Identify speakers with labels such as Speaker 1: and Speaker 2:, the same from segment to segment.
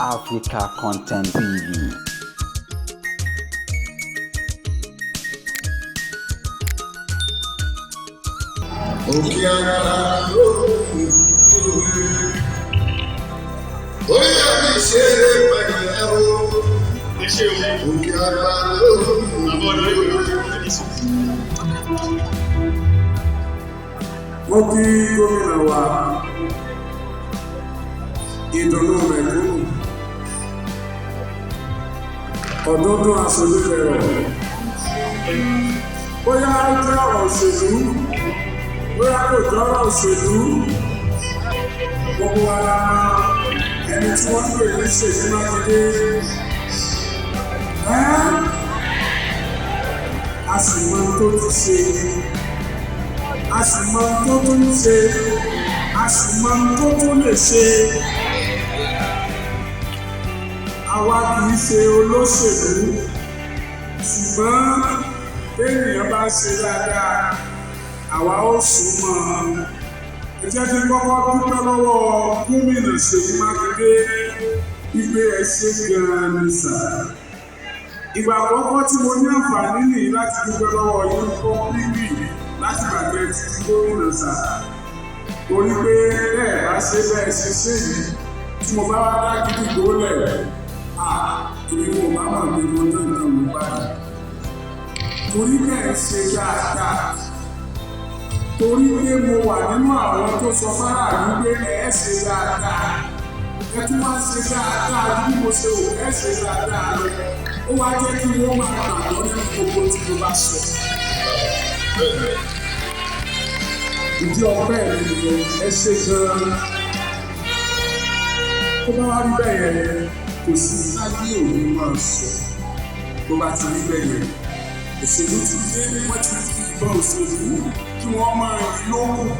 Speaker 1: Africa Content TV.
Speaker 2: Òkè ara ló orí ẹni ṣe pẹ̀lẹ́ o. Òkè ara ló.
Speaker 3: Mo kí gómìnà wa, ìdùnnú mẹ̀kúnnù, ọ̀dúndún aṣojú fẹ̀rọ̀. Bóyá ó jẹ́ ọ̀rọ̀ òṣèlú, bóyá kò jẹ́ ọ̀rọ̀ òṣèlú, gbogbo wa la mọ ẹni tí wọ́n ń pè ní Ṣèyí Mákindé. Ẹ́ a sì mọ ohun tó ti ṣe, a sì mọ ohun tó tún ń ṣe, a sì mọ ohun tó tún lè ṣe. Àwa kì í ṣe olóṣèlú, ṣùgbọ́n téèyàn bá ṣe dáadáa, àwa ó sún mọ́ ọn. Ẹ jẹ́ kí n kọ́kọ́ dúpẹ́ lọ́wọ́ gómìnà Ṣèyí Mákindé wípé ẹ ṣe gan-an ni sà. Ìgbà àkọ́kọ́ tí mo ní àǹfààní nìyí láti dúpẹ́ lọ́wọ́ yín pọ́blíkì láti gbàgbé ti di gómìnà sà. Torí pé bẹ́ẹ̀ bá ṣe bẹ́ẹ̀ ṣe ṣe yìí, tí mo bá wá dá gidi gbólẹ̀, à èmi kò bá mọ̀ pé mo tán nǹkan mi báyìí. Torí bẹ́ẹ̀ ṣe dáadáa. Torí pé mo wà nínú àwọn tó sọ fáráàlú pé ẹ ṣe dáadáa. Ẹ tún wá ṣe dáadáa ju bí mo ṣe rò ẹ ṣe dáadáa lọ. Ó wá jẹ́ kí wọ́n máa gbàgbọ́ nínú gbogbo tí mo bá sọ. Ìdí ọpẹ́ mi nìyẹn, ẹ ṣe gan-an. Tó bá wá rí bẹ́ẹ̀ yẹn, kò sí láyé òun máa sọ. Tó bá ti rí bẹ́ẹ̀ yẹn, òṣèlú ti dé, wọ́n ti fi ìbọn òṣèlú kí wọ́n máa yí lókun.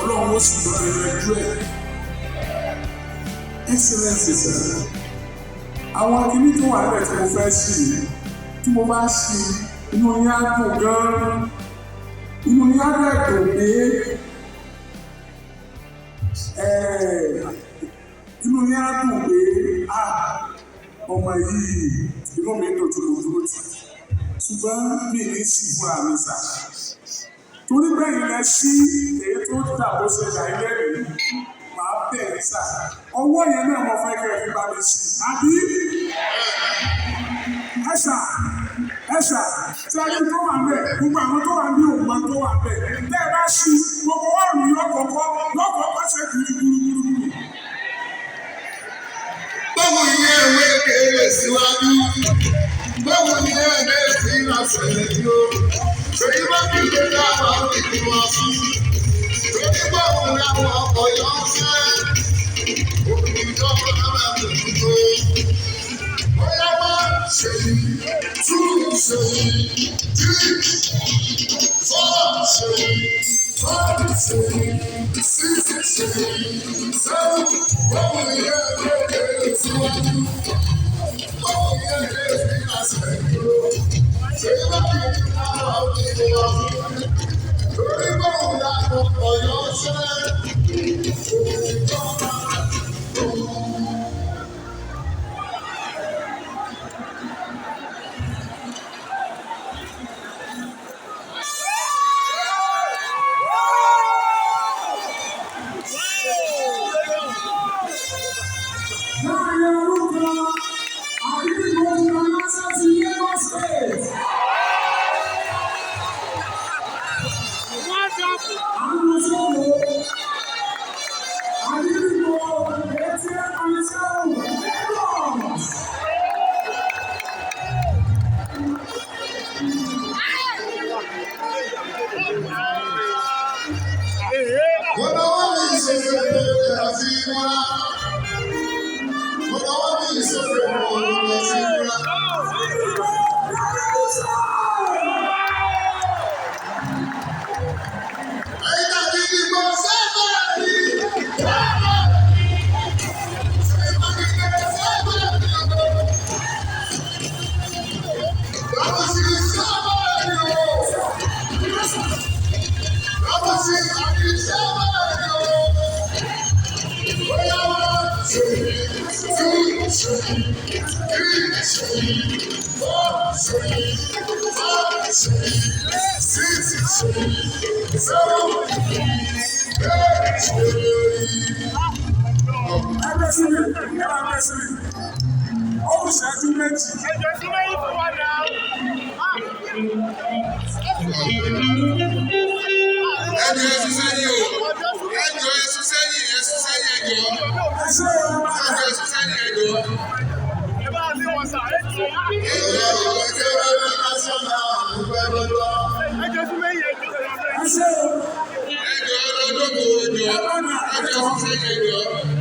Speaker 3: Ọlọ́run ó sì máa yanjú ẹ̀. Excellency sir, àwọn kinní tó wà nílẹ̀ tí mo fẹ́ ṣì yìí, tí mo bá ṣí, inú yín á dùn gan-an. Inú yín á dẹ̀ dùn pé inú yín á dùn pé ọmọ yìí, inú mi dùn tí mo dúró tì. Ṣùgbọ́n mi ní sí fúnra mi sà. Torí bẹ́ẹ̀ ilẹ̀ sí èyí tó dà bó ṣe dà ilé mi, màá bẹ̀ yín sà. Ọwọ́ yẹn náà mo fẹ́ kẹ́ ẹ fi bá mi sí. Àbí? Ẹ sà, ẹ sà, tí a ní tó wà ńbẹ̀, gbogbo àwọn tó wà ní òun máa tó wà ńbẹ̀. Tẹ́ ẹ bá ṣí, gbogbo wọ́ọ̀lù yọkọ̀kọ́ yọkọ̀kọ́ ṣe gbùrùgbùrùgbùrù.
Speaker 2: Báwo ni ewé kéré síwájú? Báwo ni ẹ̀rẹ́ sí ìrasẹ̀lẹ̀ yó? Ṣèyí Mákindé dábàá òkè wá fún. Ṣèyí báwo ni àwọn Ọ̀yọ́ ń fẹ́? Òkìjọba máa tuntun tó. Bóyá one Ṣèyí, two Ṣèyí, three, four Ṣèyí, five Ṣèyí, six Ṣèyí, seven. Báwo ni ẹ̀rẹ́ kéré síwájú? Báwo ni ẹ̀rẹ́ sí ìrasẹ̀lẹ̀ yó? Ṣèyí Mákindé dábàá òkè wá fún. Lórí báwo ni àwọn Ọ̀yọ́ ń fẹ́? Òkìjọba máa tuntun tó.
Speaker 3: Láàrin ọdún kan, àdúgbò ti lọ lásán ti Lagos State. À ń lọ sóko. Àdúgbò 88.7 Lagos.
Speaker 2: Gbogbo wọn ní ìṣòro àti ìmúra. Gbogbo wọn ní ìṣòro àti ìmúra.
Speaker 3: Àdúgbò Revolution.
Speaker 2: Ẹ̀yin tàbí ìgbò sẹ́fẹ̀ rí. Ṣèyí Mákindé sẹ́fẹ̀ rí o. Rábùsì sẹ́fẹ̀ rí o. Rábùsì àbí sẹ́fẹ̀ rí o. Bóyá wọ́n ṣe two. Two, three, four, five, six, seven, eight.
Speaker 3: Ẹgbẹ́ síbi, ẹ máa gbé síbi. Ó kù ìṣẹ́jú 2.
Speaker 4: Ẹjọ́ sí mẹ́yìn fún wa náà.
Speaker 2: Ẹjọ́ ẹ sún sẹ́yìn o. Ẹjọ́ ẹ sún sẹ́yìn, ẹ sún sẹ́yìn ẹjọ́.
Speaker 3: Ẹ ṣé o.
Speaker 2: Ẹjọ́ ẹ sún sẹ́yìn ẹjọ́.
Speaker 4: Ẹ bá sí wọn sà. Ẹjọ́ sí mẹ́yìn ẹjọ́ sí
Speaker 3: Ẹ ṣé o.
Speaker 2: Ẹjọ́ ẹ lọ jókòó ẹjọ́. Ẹjọ́ ẹ sún sẹ́yìn ẹjọ́.